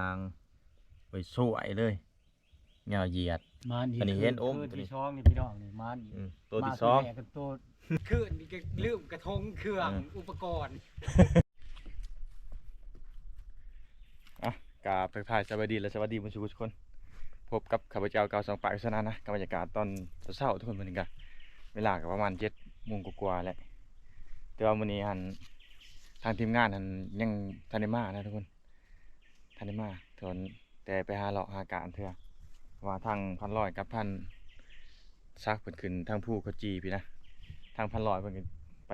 າງໄປຊ່ວຍເລີຍ ຍາວຢຽດ ມາອີກ ອັນນີ້ເຫັນອົມ ຄືນທີສອງນີ້ພີ່ນ້ອງ ນີ້ມາອີກ ອືມ ໂຕທີສອງ ມາຄືນແລກກັບໂຕ ຄືນນີ້ກໍລືມກະທົງເຄື່ອງ ອືມ ອຸປະກອນ. ອ່ະ ກາບທັກທາຍສະບາຍດີ ແລະ ສະຫວັດດີໝູ່ສູ່ທຸກຄົນ. ພົບກັບຂ້າພະເຈົ້າ ກ່າວສອງປາກສະນານະ ກັບບັນຍາກາດຕອນເຊົ້າໆ ທຸກຄົນ. ມື້ນີ້ກະເວລາກະປະມານເຈັດໂມງກວ່າໆແຫຼະ ແຕ່ວ່າມື້ນີ້ຫັ້ນ ທາງທີມງານຫັ້ນຍັງທັນໄດ້ມານະທຸກຄົນ ທັນໄດ້ມາ ແຕ່ໄປຫາເລາະຫາການເທື່ອ ເພາະວ່າທາງພັນລອຍກັບພັນສັກເພິ່ນຂຶ້ນທາງພູເຂົາຈີ່ພີ້ນະ ທາງພັນລອຍເພິ່ນກະໄປ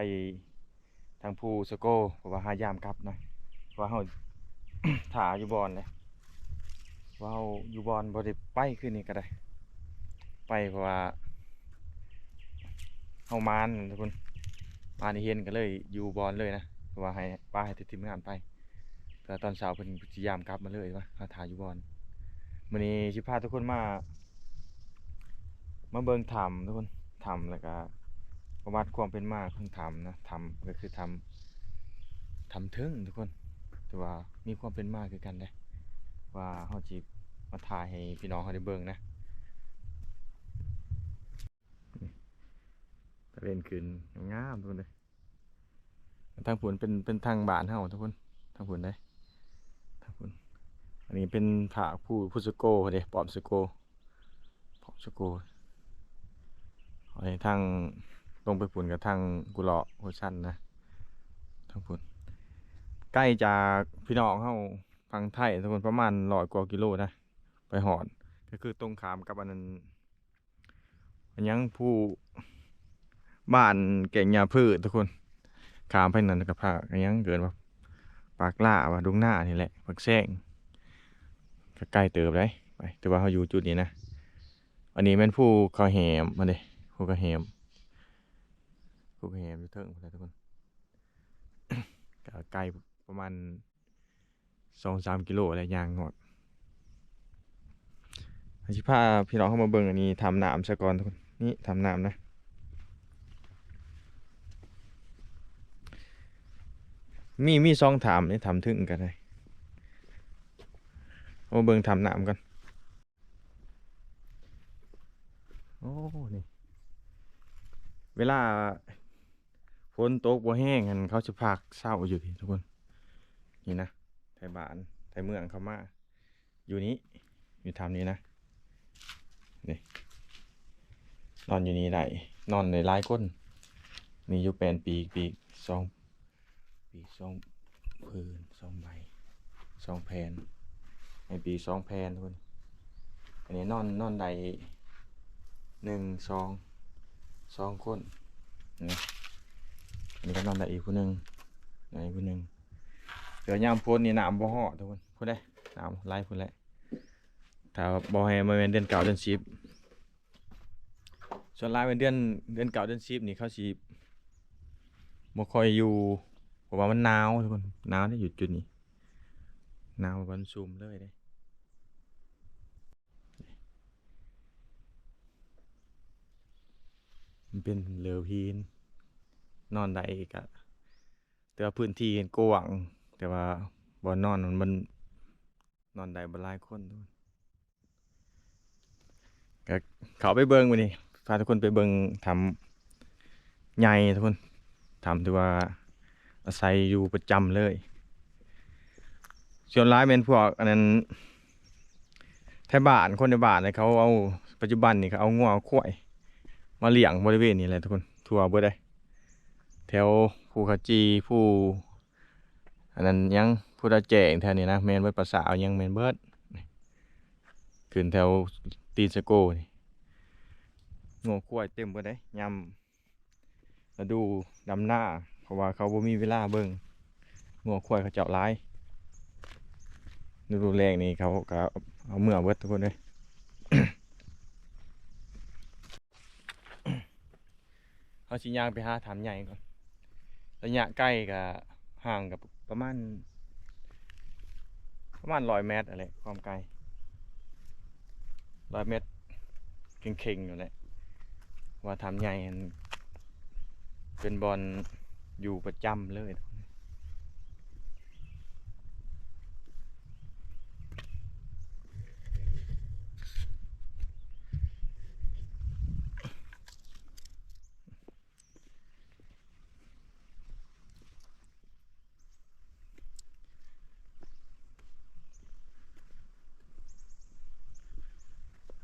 ທາງພູສະໂກ ເພາະວ່າຫາຍາມກັບນະ ເພາະວ່າເຮົາຖ້າຢູ່ບ່ອນເດ້ ເພາະວ່າເຮົາຢູ່ບ່ອນບໍ່ໄດ້ໄປຄືນນີ້ກະໄດ້ໄປ ເພາະວ່າເຮົາມານທຸກຄົນ ມານເຫັນກະເລີຍຢູ່ບ່ອນເລີຍນະ ເພາະວ່າໃຫ້ ປະໃຫ້ແຕ່ທີມງານໄປ ແຕ່ຕອນເຊົ້າເພິ່ນຊິຍາມກັບມາເລີຍວ່າ ເຮົາຖ້າຢູ່ບ່ອນ. ມື້ນີ້ຊິພາທຸກຄົນມາ ມາເບິ່ງຖ້ຳທຸກຄົນ ຖ້ຳ ແລ້ວກະປະຫວັດຄວາມເປັນມາຂອງຖ້ຳນະ ຖ້ຳກໍຄືຖ້ຳ ຖ້ຳເທິງທຸກຄົນ ແຕ່ວ່າມີຄວາມເປັນມາຄືກັນເດ້ ວ່າເຮົາຊິມາຖ່າຍໃຫ້ພີ່ນ້ອງເຮົາໄດ້ເບິ່ງນະ. ຕາເວັນຂຶ້ນງາມໆ ທຸກຄົນເດ້. ທາງພຸ້ນເປັນ ເປັນທາງບ້ານເຮົາທຸກຄົນ ທາງພຸ້ນເດ້ ທາງພຸ້ນ. ອັນນີ້ເປັນຜາກພູ ພູສະໂກເດ້ ປ້ອມສະໂກ ປ້ອມສະໂກ. ອັນນີ້ທາງລົງໄປພຸ້ນກະທາງກຸເລາະຫົວຊັນນະ ທາງພຸ້ນ. ໄກຈາກພີ່ນ້ອງເຮົາຝັ່ງໄທທຸກຄົນ ປະມານຮ້ອຍກວ່າກິໂລນະ ໄປຮອດ ກໍຄືຕົງຂ້າມກັບອັນນັ້ນ ອັນຫຍັງ ພູ ບ້ານແກ້ງຫຍ້າພືດທຸກຄົນ. ຂ້າມໄປນັ້ນກະພາກ ອັນຫຍັງເອີ້ນວ່າ ປາກລາ ວ່າດົງນານີ້ແຫຼະ ປາກແຊງ ກະໄກເຕີບໃດ໋ ໄປ ແຕ່ວ່າເຮົາຢູ່ຈຸດນີ້ນະ. ອັນນີ້ແມ່ນພູເຂົາແຫມ ມາເດ້ ພູເຂົາແຫມ ພູເຂົາແຫມຢູ່ເທິງພຸ້ນແຫຼະທຸກຄົນ ກະໄກປະມານ ສອງສາມກິໂລແຫຼະ ຍ່າງຮອດ. ຊິພາພີ່ນ້ອງເຮົາມາເບິ່ງອັນນີ້ ຖ້ຳນ້ຳຊະກ່ອນທຸກຄົນ. ນີ້ຖ້ຳນ້ຳນະ ມີ ມີສອງຖ້ຳນີ້ ຖ້ຳເທິງກະໄດ້. ເຮົາມາເບິ່ງຖ້ຳນ້ຳກ່ອນ. ໂອ້ ນີ້ ເວລາຝົນຕົກບໍ່ແຮງຫັ້ນ ເຂົາຊິພາກເຊົາຢູ່ນີ້ທຸກຄົນ. ນີ້ນະ ໄທບ້ານ ໄທເມືອງເຂົາມາຢູ່ນີ້ ຢູ່ຖ້ຳນີ້ນະ ນີ້ ນອນຢູ່ນີ້ໄດ້ ນອນໄດ້ຫຼາຍຄົນ. ນີ້ຢູ່ແປນປີກ ປີກສອງ ປີກສອງຜືນ ສອງໃບ ສອງແຜ່ນ ໃຫ້ປີກສອງແຜ່ນພຸ້ນ. ອັນນີ້ນອນ ນອນໄດ້ໜຶ່ງ ສອງ ສອງຄົນນະ ອັນນີ້ກະນອນໄດ້ອີກຜູ້ໜຶ່ງ ນອນອີກຜູ້ໜຶ່ງ. ແຕ່ວ່າຍາມຝົນນີ້ນ້ຳບໍ່ຮອດທຸກຄົນ ພຸ້ນເດ້ ນ້ຳໄຫຼພຸ້ນແຫຼະ. ຖ້າບໍ່ແຮງ ບໍ່ແມ່ນເດືອນເກົ້າເດືອນສິບ ສ່ວນຫຼາຍແມ່ນເດືອນ ເດືອນເກົ້າເດືອນສິບນີ້ ເຂົາຊິບໍ່ຄ່ອຍຢູ່ ເພາະວ່າມັນໜາວທຸກຄົນ ໜາວເດ້ ຢູ່ຈຸດນີ້ ໜາວ ມັນຊຸ່ມເລີຍເດ້. ມັນເປັນເຫຼືວຫີນ ນອນໄດ້ກະ ແຕ່ວ່າພື້ນທີ່ກວ້າງ ແຕ່ວ່າບ່ອນນອນມັນ ມັນນອນໄດ້ບໍ່ຫຼາຍຄົນ. ກະເຂົ້າໄປເບິ່ງມື້ນີ້ ພາທຸກຄົນໄປເບິ່ງຖ້ຳໃຫຍ່ທຸກຄົນ ຖ້ຳທີ່ວ່າອາໄສຢູ່ປະຈຳເລີຍ. ສ່ວນຫຼາຍແມ່ນພວກອັນນັ້ນ ໄທບ້ານ ຄົນໃນບ້ານເຂົາເອົາ ປັດຈຸບັນນີ້ເຂົາເອົາງົວເອົາຄວາຍມາລ້ຽງບໍລິເວນນີ້ແຫຼະທຸກຄົນ ທົ່ວເບິດເລີຍ ແຖວພູຂະຈີ່ ພູ ອັນນັ້ນຫຍັງ ພູຕາແຈ້ງແຖວນີ້ນະ ແມ່ນເບິດ ປາສາດຫຍັງແມ່ນເບິດ ຂຶ້ນແຖວຕີນສະໂກນີ້ ງົວຄວາຍເຕັມເບິດເດ້. ຍາມລະດູດຳນາ ເພາະວ່າເຂົາບໍ່ມີເວລາເບິ່ງ ງົວຄວາຍເຂົາເຈົ້າຫຼາຍ ລະດູແລ້ງນີ້ເຂົາກະເອົາເມືອເບິດທຸກຄົນເອີຍ. ເຮົາຊິຍ່າງໄປຫາຖ້ຳໃຫຍ່ກ່ອນ ໄລຍະໄກກະຫ່າງກັບປະມານ ປະມານຮ້ອຍແມັດຫັ້ນແຫຼະ ຄວາມໄກຮ້ອຍແມັດ ເຄັ່ງໆ ຫັ້ນແຫຼະ ວ່າຖ້ຳໃຫຍ່ຫັ້ນເປັນບ່ອນຢູ່ປະຈຳເລີຍ.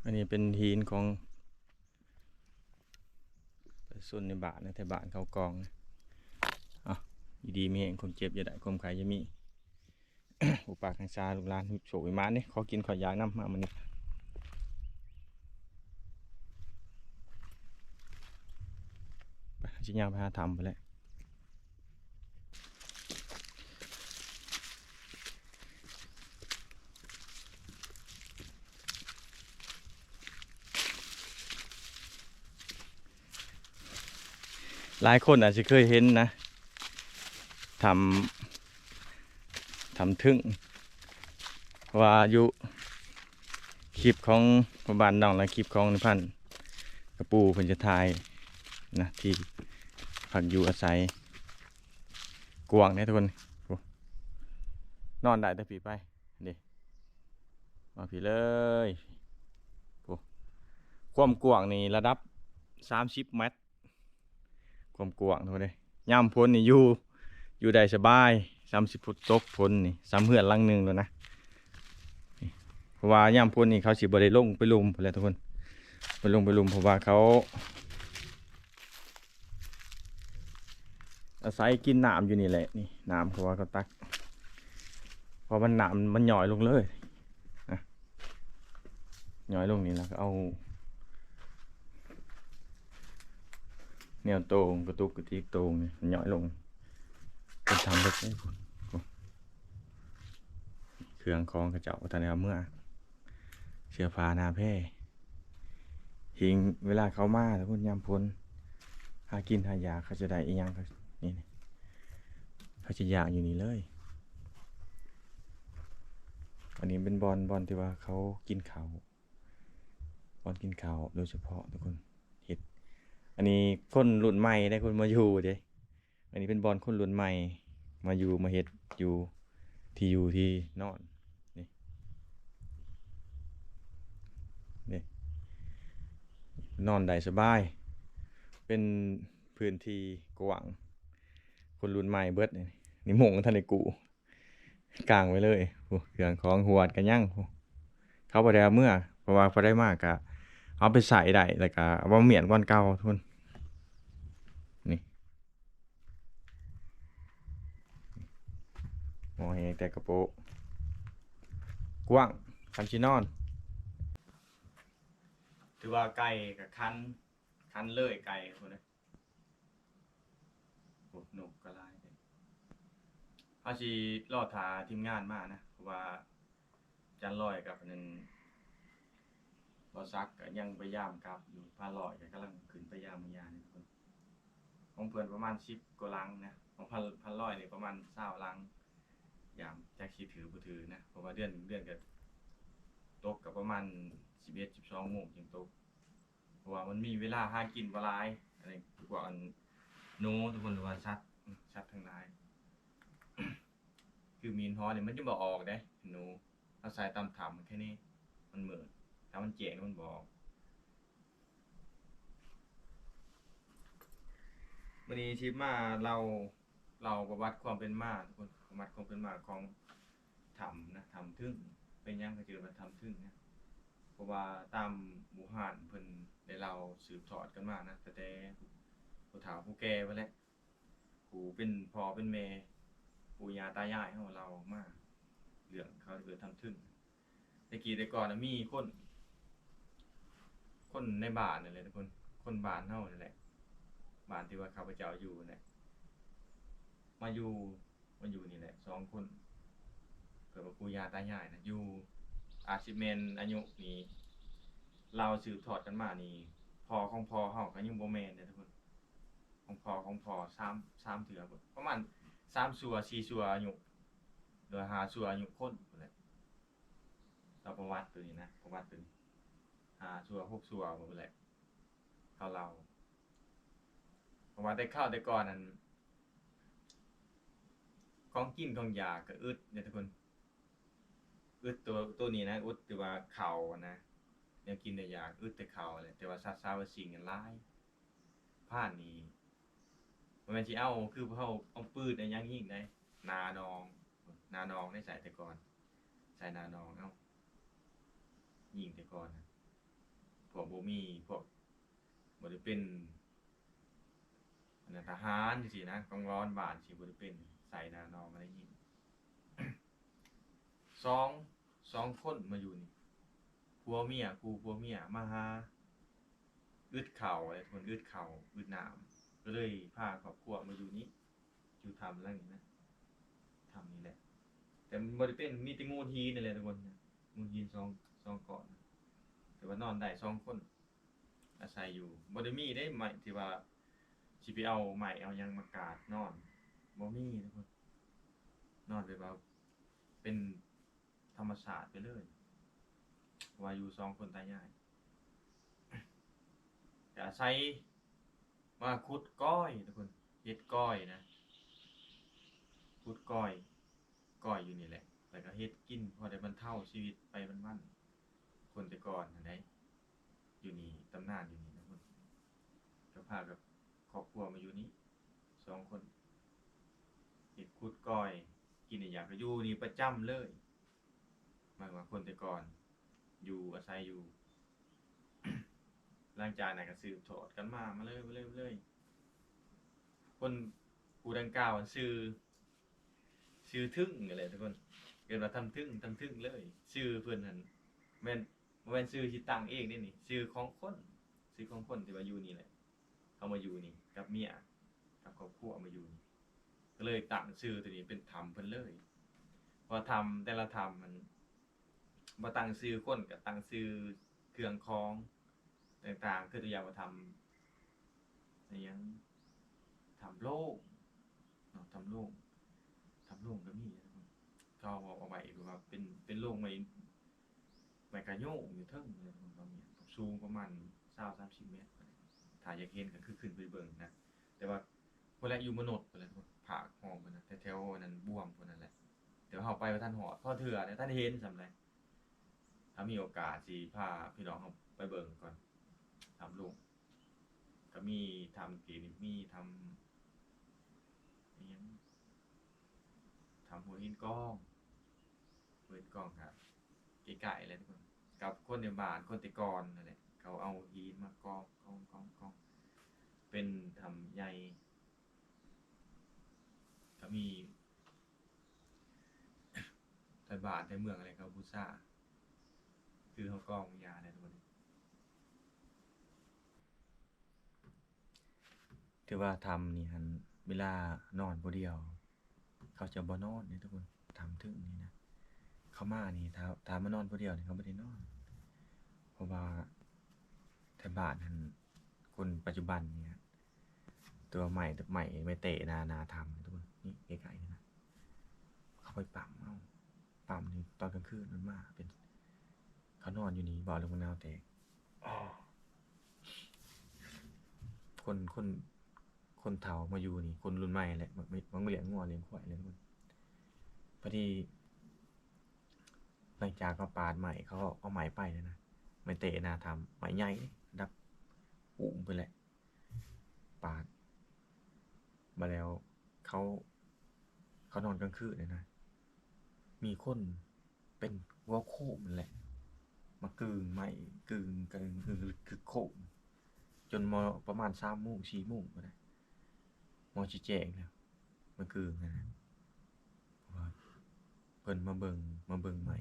ອັນນີ້ເປັນຫີນຂອງປະຊາຊົນໃນບ້ານນະ ແຖວບ້ານເຂົາກອງນະ. ເອົາ ຢູ່ດີມີແຮງ ຄວາມເຈັບຢ່າໄດ້ ຄວາມໄຂ້ຢ່າມີ. ອຸປາກຮັກສາລູກຫຼານ ໂຊກໃຫ້ໝານເດ້. ຂໍກິນຂໍຢາກນຳ ມາມື້ນີ້ ໄປ ຊິຍ່າງໄປຫາຖ້ຳພຸ້ນແຫຼະ. ຫຼາຍຄົນອາດຊິເຄີຍເຫັນນະ ຖ້ຳ ຖ້ຳເທິງ ເພາະວ່າຢູ່ຄລິບຂອງພໍ່ບ້ານນ້ອງ ແລະ ຄລິບຂອງນາຍພັນກະປູ ເພິ່ນຈະຖ່າຍນະ ທີ່ພັກຢູ່ອາໄສ ກວ້າງເດ້ທຸກຄົນ. ໂອ້ ນອນໄດ້ແຕ່ພີ້ໄປ ນີ້ ມາພີ້ເລີຍ. ໂອ້ ຄວາມກວ້າງນີ້ລະດັບສາມສິບແມັດ ຄວາມກວ້າງເທົ່າໃດ. ຍາມຝົນນີ້ຢູ່ ຢູ່ໄດ້ສະບາຍ ຍາມຝົນຕົກ ຝົນນີ້ສ່ຳເຮືອນຫຼັງໜຶ່ງແລ້ວນະ. ເພາະວ່າຍາມຝົນນີ້ເຂົາຊິບໍ່ໄດ້ລົງໄປລຸ່ມພຸ້ນແຫຼະທຸກຄົນ ໄປລົງໄປລຸ່ມ ເພາະວ່າເຂົາ ອາໄສກິນນ້ຳຢູ່ນີ້ແຫຼະ ນີ້ນ້ຳ ເພາະວ່າເຂົາຕັກ ເພາະມັນ ນ້ຳມັນຍ້ອຍລົງເລີຍນະ ຍ້ອຍລົງນີ້ ແລ້ວກໍເອົາແນວໂຕ່ງ ກະຕຸກກະຕິກໂຕ່ງນີ້ຍ້ອຍລົງ ເປັນທາງເລິກເດ້. ເຄື່ອງຂອງເຂົາເຈົ້າບໍ່ທັນໄດ້ເອົາເມືອ ເສື້ອຜ້າໜ້າແພ ຫິງ ເວລາເຂົາມາ ທຸກຄົນ ຍາມຝົນ ຫາກິນຫາຢາກ ເຂົາຈະໄດ້ອີ່ຫຍັງ ນີ້ ເຂົາຈະຢາກຢູ່ນີ້ເລີຍ. ອັນນີ້ເປັນບ່ອນ ບ່ອນທີ່ວ່າເຂົາກິນເຂົ້າ ບ່ອນກິນເຂົ້າໂດຍສະເພາະ ທຸກຄົນ ເຮັດ ອັນນີ້ຄົນລຸ້ນໃໝ່ເດ້ ຄົນມາຢູ່ເດ້. ອັນນີ້ເປັນບ່ອນຄົນລຸ້ນໃໝ່ມາຢູ່ ມາເຮັດຢູ່ ທີ່ຢູ່ທີ່ນອນ ນີ້ ນີ້ ນອນໄດ້ສະບາຍ ເປັນພື້ນທີ່ກວ້າງ ຄົນລຸ້ນໃໝ່ເບິດ. ນີ້ ນີ້ມຸ້ງບໍ່ທັນໄດ້ກູ້ ກາງໄວ້ເລີຍ ໂອ້ ເຄື່ອງຂອງຫວດກໍຍັງ ໂອ້ ເຂົາບໍ່ໄດ້ເອົາເມືອ ເພາະວ່າຜູ້ໃດມາກໍເອົາໄປໃຊ້ໄດ້ ແລ້ວກໍເອົາມາມ້ຽນກ່ອນເກົ່າ ທຸກຄົນ. ນີ້ ໝໍ້ແຮງແຕ່ກະໂປະ ກວ້າງ ຄັນຊິນອນ ຖືວ່າໄກ່ກໍຄັນ ຄັນເລີຍໄກ່ພຸ້ນນະ. ໂອ້ ນົກກໍຫຼາຍເດ້. ເຮົາຊິລໍຖ້າທີມງານມານະ ເພາະວ່າ ຈັນລອຍກັບອັນນັ້ນ ບໍ່ສັກກໍຍັງພະຍາຍາມກັບຢູ່. ພານລອຍກໍກຳລັງຂຶ້ນໄປຢາມເມືອງຍານີ້ ທຸກຄົນ. ຂອງເພິ່ນປະມານສິບກວ່າຫຼັງນະ ຂອງພັນ ພັນລອຍນີ້ປະມານຊາວຫຼັງ ຢາມ ຈັກຊິຖືບໍ່ຖືນະ ເພາະວ່າເດືອນ ເດືອນກໍຕົກກໍປະມານສິບເອັດ ສິບສອງໂມງຈຶ່ງຕົກ ເພາະວ່າມັນມີເວລາຫາກິນບໍ່ຫຼາຍ. ອັນນີ້ພວກອັນໜູ ທຸກຄົນ ຫຼືວ່າສັດ ສັດທັງຫຼາຍ ຄືມີນຫໍນີ້ມັນຈະບໍ່ອອກເດ້ ໜູ ເຮົາໃສ່ຕາມຖ້ຳແຄ່ນີ້ ມັນມືດ ຖ້າມັນແຈ້ງມັນບໍ່ອອກ. ມື້ນີ້ຊິມາເລົ່າ ເລົ່າປະຫວັດຄວາມເປັນມາ ທຸກຄົນ ປະຫວັດຄວາມເປັນມາຂອງຖ້ຳນະ ຖ້ຳເທິງ. ເປັນຫຍັງເຂົາຈຶ່ງເອີ້ນວ່າຖ້ຳເທິງນະ ເພາະວ່າຕາມບູຮານເພິ່ນໄດ້ເລົ່າສືບທອດກັນມານະ ຕັ້ງແຕ່ຜູ້ເຖົ້າຜູ້ແກ່ພຸ້ນແຫຼະ ຜູ້ເປັນພໍ່ເປັນແມ່ ປູ່ຍ່າຕາຍາຍເຮົາເລົ່າມາ ເລື່ອງເຂົາເອີ້ນຖ້ຳເທິງ. ແຕ່ກີ້ແຕ່ກ່ອນນະ ມີຄົນ ຄົນໃນບ້ານນັ້ນແຫຼະ ທຸກຄົນ ຄົນບ້ານເຮົານີ້ແຫຼະ ບ້ານທີ່ວ່າຂ້າພະເຈົ້າຢູ່ນັ້ນແຫຼະ ມາຢູ່ ມາຢູ່ນີ້ແຫຼະ ສອງຄົນ ເອີ້ນວ່າປູ່ຍ່າຕາຍາຍນະ ຢູ່ ອາດຊິແມ່ນອາຍຸນີ້ ເລົ່າສືບທອດກັນມານີ້ ພໍ່ຂອງພໍ່ເຮົາກໍຍັງບໍ່ແມ່ນເດ້ ທຸກຄົນ. ຂອງພໍ່ຂອງພໍ່ ສາມ ສາມເທື່ອພຸ້ນ ປະມານສາມຊົ່ວ ສີ່ຊົ່ວອາຍຸ ຫຼືຫ້າຊົ່ວອາຍຸຄົນພຸ້ນແຫຼະ. ຕາມປະຫວັດໂຕນີ້ນະ ປະຫວັດໂຕນີ້ ຫ້າຊົ່ວ ຫົກຊົ່ວພຸ້ນແຫຼະ ເຂົາເລົ່າ. ເພາະວ່າແຕ່ຄາວແຕ່ກ່ອນນັ້ນ ຂອງກິນຂອງຢາກກໍອຶດເດ້ ທຸກຄົນ. ອຶດໂຕ ໂຕນີ້ນະ ອຶດແຕ່ວ່າເຂົ້ານະ ແນວກິນແນວຢາກ ອຶດແຕ່ເຂົ້າແຫຼະ ແຕ່ວ່າສັດສາວາສິ່ງນັ້ນຫຼາຍ. ພານນີ້ ບໍ່ແມ່ນຊິເອົາຄືພວກເຮົາເອົາປືນເອົາຫຍັງຍິງໃດ໋ ໜ້າໜອງ ໜ້າໜອງໄດ້ໃຊ້ແຕ່ກ່ອນ ໃຊ້ໜ້າໜອງເອົາຍິງແຕ່ກ່ອນນະ. ວກບໍ່ມີ ພວກບໍ່ໄດ້ເປັນ ອັນນັ້ນ ທະຫານຈັ່ງຊີ້ນະ ກອງຮ້ອນບ້ານຊີ້ ບໍ່ໄດ້ເປັນ ໃສ່ນະ ນ້ອງກໍໄດ້ຍິນ. ສອງ ສອງຄົນມາຢູ່ນີ້ ຜົວເມຍ ຄູ່ຜົວເມຍມາຫາ ອຶດເຂົ້າ ແລະ ເພິ່ນອຶດເຂົ້າອຶດນ້ຳ ກໍເລີຍພາຄອບຄົວມາຢູ່ນີ້ ຢູ່ຖ້ຳຫຼັງນີ້ນະ ຖ້ຳນີ້ແຫຼະ. ແຕ່ມັນບໍ່ໄດ້ເປັນ ມີແຕ່ໂງ່ນຫີນນີ້ແຫຼະທຸກຄົນ ໂງ່ນຫີນສອງ ສອງກ້ອນ ແຕ່ວ່ານອນໄດ້ສອງຄົນ ອາໄສຢູ່ ບໍ່ໄດ້ມີເດ້ໄມ້ທີ່ວ່າຊິໄປເອົາໄມ້ເອົາຫຍັງມາກາງນອນ ບໍ່ມີທຸກຄົນ ນອນແບບວ່າເປັນທຳມະຊາດໄປເລີຍ ເພາະວ່າຢູ່ສອງຄົນຕາຍາຍ ກະອາໄສມາຂຸດກ້ອຍທຸກຄົນ ເຮັດກ້ອຍນະ ຂຸດກ້ອຍ ກ້ອຍຢູ່ນີ້ແຫຼະ ແລ້ວກະເຮັດກິນພໍໄດ້ບັນເທົາຊີວິດໄປວັນໆ ຄົນແຕ່ກ່ອນຫັ້ນໃດ ຢູ່ນີ້ ຕຳນານຢູ່ນີ້ນະ ເພິ່ນກໍພາກັບຄອບຄົວມາຢູ່ນີ້ສອງຄົນ ເຮັດຂຸດກ້ອຍ ກິນອີ່ຫຍັງກໍຢູ່ນີ້ປະຈຳເລີຍ ໝາຍວ່າຄົນແຕ່ກ່ອນຢູ່ ອາໄສຢູ່ ຫຼັງຈາກນັ້ນກໍສືບທອດກັນມາ ມາເລີຍ ມາເລີຍ ມາເລີຍ. ຄົນຜູ້ດັ່ງກ່າວຊື່ ຊື່ທຶງຫັ້ນແຫຼະທຸກຄົນ ເອີ້ນວ່າທຳທຶງ ທຳທຶງເລີຍ. ຊື່ເພິ່ນຫັ້ນແມ່ນ ບໍ່ແມ່ນຊື່ທີ່ຕັ້ງເອງເດ້ນີ້ ຊື່ຂອງຄົນ ຊື່ຂອງຄົນທີ່ວ່າຢູ່ນີ້ແຫຼະ ເຂົາມາຢູ່ນີ້ກັບເມຍ ກັບຄອບຄົວມາຢູ່ນີ້ ກໍເລີຍຕັ້ງຊື່ໂຕນີ້ເປັນຖ້ຳເພິ່ນເລີຍ. ເພາະວ່າຖ້ຳແຕ່ລະຖ້ຳມັນ ບໍ່ຕັ້ງຊື່ຄົນ ກໍຕັ້ງຊື່ເຄື່ອງຂອງຕ່າງໆ ຄືຕົວຢ່າງວ່າຖ້ຳ ອີຫຍັງ ຖ້ຳໂລງເນາະ ຖ້ຳໂລງ ຖ້ຳໂລງກໍມີ ເຂົາເອົາໄວ້ແບບວ່າເປັນ ເປັນໂລງໄມ້ ໄມ້ກະໂຍງຢູ່ເທິງ ສູງປະມານຊາວສາມສິບແມັດ ຖ້າຢາກເຫັນກໍຄືຂຶ້ນໄປເບິ່ງນະ ແຕ່ວ່າ ພຸ້ນແຫຼະ ຢູ່ມະນຸດພຸ້ນແຫຼະ ພາກຫ້ອງພຸ້ນນະ ແຖວໆ ອັນນັ້ນບວມພຸ້ນນັ້ນແຫຼະ ແຕ່ວ່າເຮົາໄປບໍ່ທັນຮອດພໍເທື່ອ ແຕ່ທັນເຫັນສ່ຳໃດ. ຖ້າມີໂອກາດຊິພາພີ່ນ້ອງເຮົາໄປເບິ່ງກ່ອນ ຖ້ຳຫຼວງ ກໍມີຖ້ຳກີນີ້ ມີຖ້ຳອີຫຍັງ ຖ້ຳຫົວຫີນກອງ ເພິ່ນກອງກະໃກ້ໆ ແຫຼະທຸກຄົນ ກັບຄົນໃນບ້ານ ຄົນແຕ່ກ່ອນນັ້ນແຫຼະ ເຂົາເອົາຫີນມາກອງ ກອງ ກອງ ກອງ ເປັນຖ້ຳໃຫຍ່ ກໍມີໄທບ້ານໄທເມືອງ ແລະ ເຂົາບູຊາ ຄືເຮົາກອງຢາແຫຼະທຸກຄົນ. ຖືວ່າຖ້ຳນີ້ຫັ້ນ ເວລານອນຜູ້ດຽວ ເຂົາຈະບໍ່ນອນເດ້ທຸກຄົນ ຖ້ຳເທິງນີ້ນະ ເຂົາມານີ້ ຖ້າ ຖ້າມານອນຜູ້ດຽວນີ້ ເຂົາບໍ່ໄດ້ນອນ ເພາະວ່າໄທບ້ານຫັ້ນ ຄົນປັດຈຸບັນນີ້ ຕົວໄມ້ ໄມ້ ໄມ້ເຕະໜ້າ ໜ້າຖ້ຳທຸກຄົນ ນີ້ໃກ້ໆ ນີ້ນະ ເຂົາໄປປ້ຳເອົາ ປ້ຳນີ້ຕອນກາງຄືນມັນມາເປັນ ເຂົານອນຢູ່ນີ້ ເວົ້າແລ້ວມັນໜາວແຕກ ຄົນ ຄົນ ຄົນເຖົ້າມາຢູ່ນີ້ ຄົນລຸ້ນໃໝ່ແຫຼະ ມັກ ມັກລ້ຽງງົວລ້ຽງຄວາຍແຫຼະທຸກຄົນ. ພໍດີຫຼັງຈາກເຂົາປາດໄມ້ ເຂົາເອົາໄມ້ໄປແລ້ວນະ ໄມ້ເຕະໜ້າຖ້ຳ ໄມ້ໃຫຍ່ເດ້ ລະດັບອຸ້ມພຸ້ນແຫຼະ ປາດ ບາດແລ້ວເຂົາ ເຂົານອນກາງຄືນນີ້ນະ ມີຄົນ ເປັນຫົວໂຄມຫັ້ນແຫຼະ ມາກຶ່ງໄມ້ ກຶ່ງ ກຶ່ງ ກຶ່ງ ກຶ່ງໂຄມ ຈົນມໍ ປະມານສາມໂມງ ສີ່ໂມງພຸ້ນນະ ມໍຊິແຈ້ງແລ້ວ ມາກຶ່ງຫັ້ນນະ ເພາະວ່າເພິ່ນມາເບິ່ງ ມາເບິ່ງໄມ້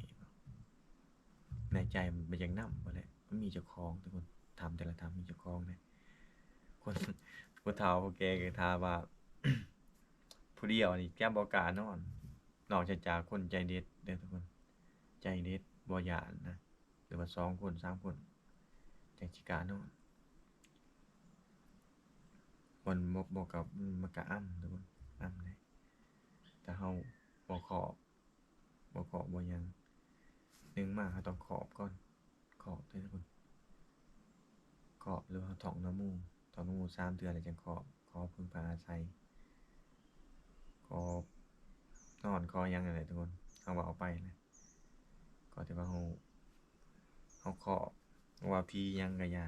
ໃນໃຈມັນຢາກນຳພຸ້ນແຫຼະ ມັນມີເຈົ້າຂອງ ທຸກຄົນ ຖ້ຳແຕ່ລະຖ້ຳມີເຈົ້າຂອງເດ້ ຄົນ ຜູ້ເຖົ້າຜູ້ແກ່ກໍຖາມວ່າ ຜູ້ດຽວນີ້ຈະບໍ່ກ້ານອນ ນອກຈາກ ຈາກຄົນໃຈເດັດເດີທຸກຄົນ ໃຈເດັດບໍ່ຢ້ານນະ ຫຼືວ່າສອງຄົນສາມຄົນຈັ່ງຊິກ້ານອນ ມັນບໍ່ ບໍ່ກັບ ມັນກະອ່ຳທຸກຄົນ ອ່ຳເດ້ ຖ້າເຮົາບໍ່ຂອບ ບໍ່ຂອບບໍ່ຫຍັງ ໜຶ່ງມາເຮົາຕ້ອງຂອບກ່ອນ ຂອບເດີທຸກຄົນ ຂອບ ຫຼືວ່າເຮົາທ່ອງນະໂມ ທ່ອງນະໂມສາມເທື່ອແລ້ວຈັ່ງຂອບ ຂໍເພິ່ງພາອາໄສ ຂໍນອນ ຂໍຫຍັງນັ້ນແຫຼະທຸກຄົນ ເຮົາເວົ້າໄປແຫຼະ ກໍແຕ່ວ່າເຮົາ ເຮົາຂອບ ບໍ່ວ່າຜີຫຍັງກໍຢ່າ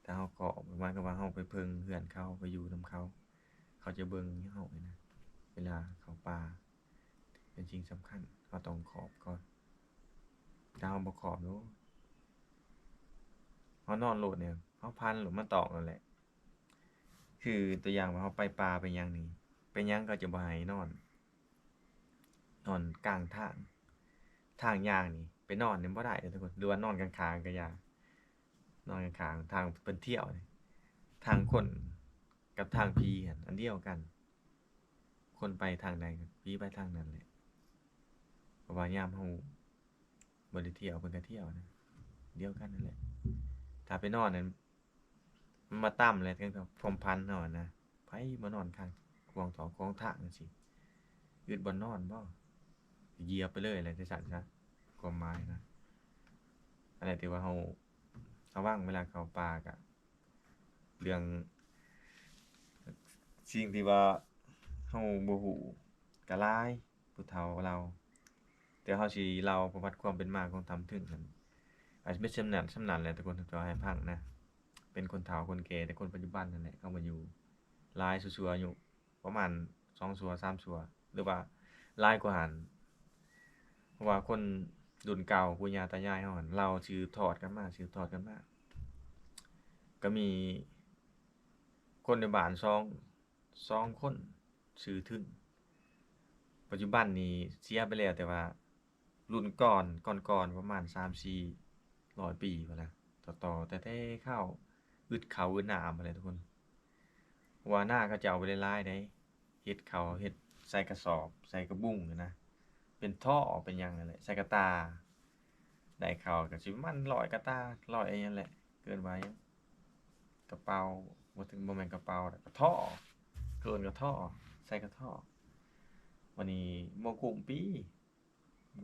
ຖ້າເຮົາຂອບ ໝາຍຄວາມວ່າເຮົາໄປເພິ່ງເຮືອນເຂົາ ໄປຢູ່ນຳເຂົາ ເຂົາຈະເບິ່ງເຮົາຫັ້ນນະ ເວລາເຂົ້າປ່າ ເປັນສິ່ງສຳຄັນ ເຮົາຕ້ອງຂອບກ່ອນ ຖ້າເຮົາບໍ່ຂອບ ໂອ້ ເ ເຮົານອນໂລດນີ້ ເຮົາຝັນໂລດ ມັນຕອກໂລດແຫຼະ. ຄືຕົວຢ່າງວ່າເຮົາໄປປ່າໄປຫຍັງນີ້ ເປັນຫຍັງເຂົາຈະບໍ່ໃຫ້ນອນ ນອນກາງທາງ ທາງຍ່າງນີ້ ໄປນອນນີ້ບໍ່ໄດ້ເດີທຸກຄົນ ຫຼືວ່ານອນຂ້າງໆກໍຢ່າ ນອນຂ້າງໆ ທາງເພິ່ນທ່ຽວນີ້ ທາງຄົນກັບທາງຜີຫັ້ນອັນດຽວກັນ ຄົນໄປທາງໃດ ຜີໄປທາງນັ້ນແຫຼະ ເພາະວ່າຍາມເຮົາບໍ່ໄດ້ທ່ຽວ ເພິ່ນກໍທ່ຽວນະ ດຽວກັນນັ້ນແຫຼະ. ຖ້າໄປນອນນັ້ນ ມັນມາຕຳແຫຼະ ເຖິງຄວາມຝັນເຮົານະ ໃຜມານອນຂ້າງຂວາງທໍ່ຂວາງທາງຈັ່ງຊີ້ ອຶດບ່ອນນອນບໍ່ ຢຽບໄປເລີຍແຫຼະ ຈັ່ງຊັ້ນຊະ ຄວາມໝາຍນະ. ອັນນັ້ນຖືວ່າເຮົາລະວັງເວລາເຂົ້າປ່າ ກະເລື່ອງສິ່ງທີ່ວ່າເຮົາບໍ່ຮູ້ກະຫຼາຍ ຜູ້ເຖົ້າເລົ່າ ແຕ່ເຮົາຊິເລົ່າປະຫວັດຄວາມເປັນມາຂອງຖ້ຳເທິງຫັ້ນ ອາດຈະເປັນສ່ຳນັ້ນ ສ່ຳນັ້ນແຫຼະທຸກຄົນ ທີ່ເວົ້າໃຫ້ຟັງນະ. ເປັນຄົນເຖົ້າຄົນແກ່ ແຕ່ຄົນປັດຈຸບັນນັ້ນແຫຼະ ເຂົາມາຢູ່ຫຼາຍຊົ່ວໆ ອາຍຸປະມານສອງຊົ່ວສາມຊົ່ວ ຫຼືວ່າຫຼາຍກວ່າຫັ້ນ ເພາະວ່າຄົນລຸ້ນເກົ່າ ປູ່ຍ່າຕາຍາຍເຮົາຫັ້ນ ເລົ່າສືບທອດກັນມາ ສືບທອດກັນມາ ກໍມີຄົນໃນບ້ານສອງ ສອງຄົນ ຊື່ທຶນ ປັດຈຸບັນນີ້ເສຍໄປແລ້ວ ແຕ່ວ່າລຸ້ນກ່ອນ ກ່ອນໆ ປະມານສາມສີ່ຮ້ອຍປີພຸ້ນລະ ຕໍ່ໆ ແຕ່ແຕ່ເຂົ້າ ອຶດເຂົ້າອຶດນ້ຳພຸ້ນແຫຼະທຸກຄົນ. ເພາະວ່ານາເຂົາເຈົ້າບໍ່ໄດ້ຫຼາຍໃດ ເຮັດເຂົ້າ ເຮັດໃສ່ກະສອບ ໃສ່ກະບຸງຫັ້ນນະ ເປັນທໍ່ເປັນຫຍັງຫັ້ນແຫຼະ ໃສ່ກະຕ່າ ໄດ້ເຂົ້າກໍຊິປະມານຮ້ອຍກະຕ່າ ຮ້ອຍອີ່ຫຍັງແຫຼະ ເອີ້ນວ່າຫຍັງ ກະເປົາ ບໍ່ເຖິງ ບໍ່ແມ່ນກະເປົາ ກະທໍ້ ເອີ້ນກະທໍ້ ໃສ່ກະທໍ້. ບາດນີ້ບໍ່ກຸ້ມປີ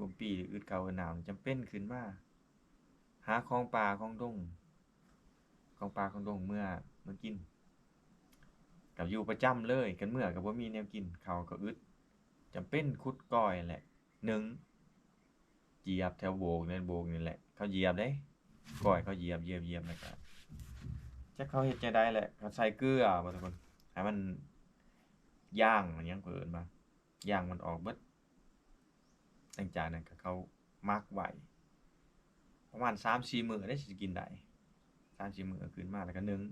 ກຸ້ມປີ ອຶດເຂົ້າອຶດນ້ຳ ຈຳເປັນຂຶ້ນມາຫາຂອງປ່າຂອງດົງ ຂອງປ່າຂອງດົງເມືອ ເມືອກິນ ກໍຢູ່ປະຈຳເລີຍ ຄັນເມືອກໍບໍ່ມີແນວກິນ ເຂົ້າກໍອຶດ ຈຳເປັນຂຸດກ້ອຍແຫຼະ ໜຶ່ງ ຢຽບແຖວໂບກນີ້ ໂບກນີ້ແຫຼະ ເຂົາຢຽບເດ້ ກ້ອຍເຂົາຢຽບ ຢຽບ ຢຽບ ແລ້ວກະ ຈັກເຂົາເຮັດຈັ່ງໃດແຫຼະ ເຂົາໃສ່ເກືອບໍ່ທຸກຄົນ ໃຫ້ມັນ ຢາງມັນຫຍັງ ເຂົາເອີ້ນວ່າ ຢາງມັນອອກເບິດ. ຫຼັງຈາກນັ້ນກະເຂົາໝັກໄວ້ປະມານສາມສີ່ມື້ເດ້ ຊິກິນໄດ້ ສາມສີ່ມື້ ເອົາຂຶ້ນມາ ແລ້ວກະໜຶ້ງ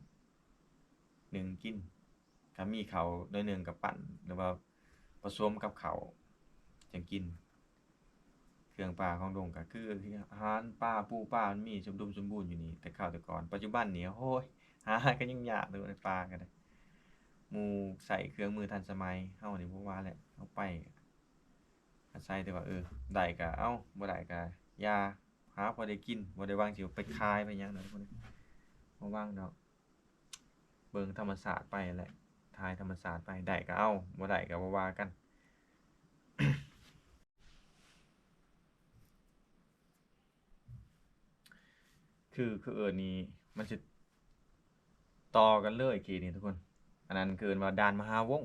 ໜຶ້ງກິນ ຖ້າມີເຂົ້າໜ້ອຍໜຶ່ງກໍປັ້ນ ຫຼືວ່າປະສົມກັບເຂົ້າຈັ່ງກິນ. ເຄື່ອງປ່າຂອງດົງກໍຄືອາຫານປາ ປູປາ ມັນມີສົມດຸມສົມບູນຢູ່ນີ້ ແຕ່ຄາວແຕ່ກ່ອນ. ປັດຈຸບັນນີ້ ໂອ້ຍ ຫາກໍຍັງຍາກເລີຍ ປາກໍໄດ້ ໝູ່ໃຊ້ເຄື່ອງມືທັນສະໄໝ ເຮົານີ້ບໍ່ວ່າແຫຼະ ເຮົາໄປ ອາໄສແຕ່ວ່າ ເອີ ໄດ້ກໍເອົາ ບໍ່ໄດ້ກໍຢ່າ ຫາພໍໄດ້ກິນ ບໍ່ໄດ້ຫວັງຊິໄປຂາຍໄປຫຍັງດອກ ບໍ່ຫວັງດອກ. ເບິ່ງທຳມະຊາດໄປແຫຼະ ຖ່າຍທຳມະຊາດໄປ ໄດ້ກໍເອົາ ບໍ່ໄດ້ກໍບໍ່ວ່າກັນ. ຄື ຄືເອີ້ນນີ້ ມັນຊິຕໍ່ກັນເລີຍ ເຂດນີ້ທຸກຄົນ ອັນນັ້ນຄືເອີ້ນວ່າດ່ານມະຫາວົງ.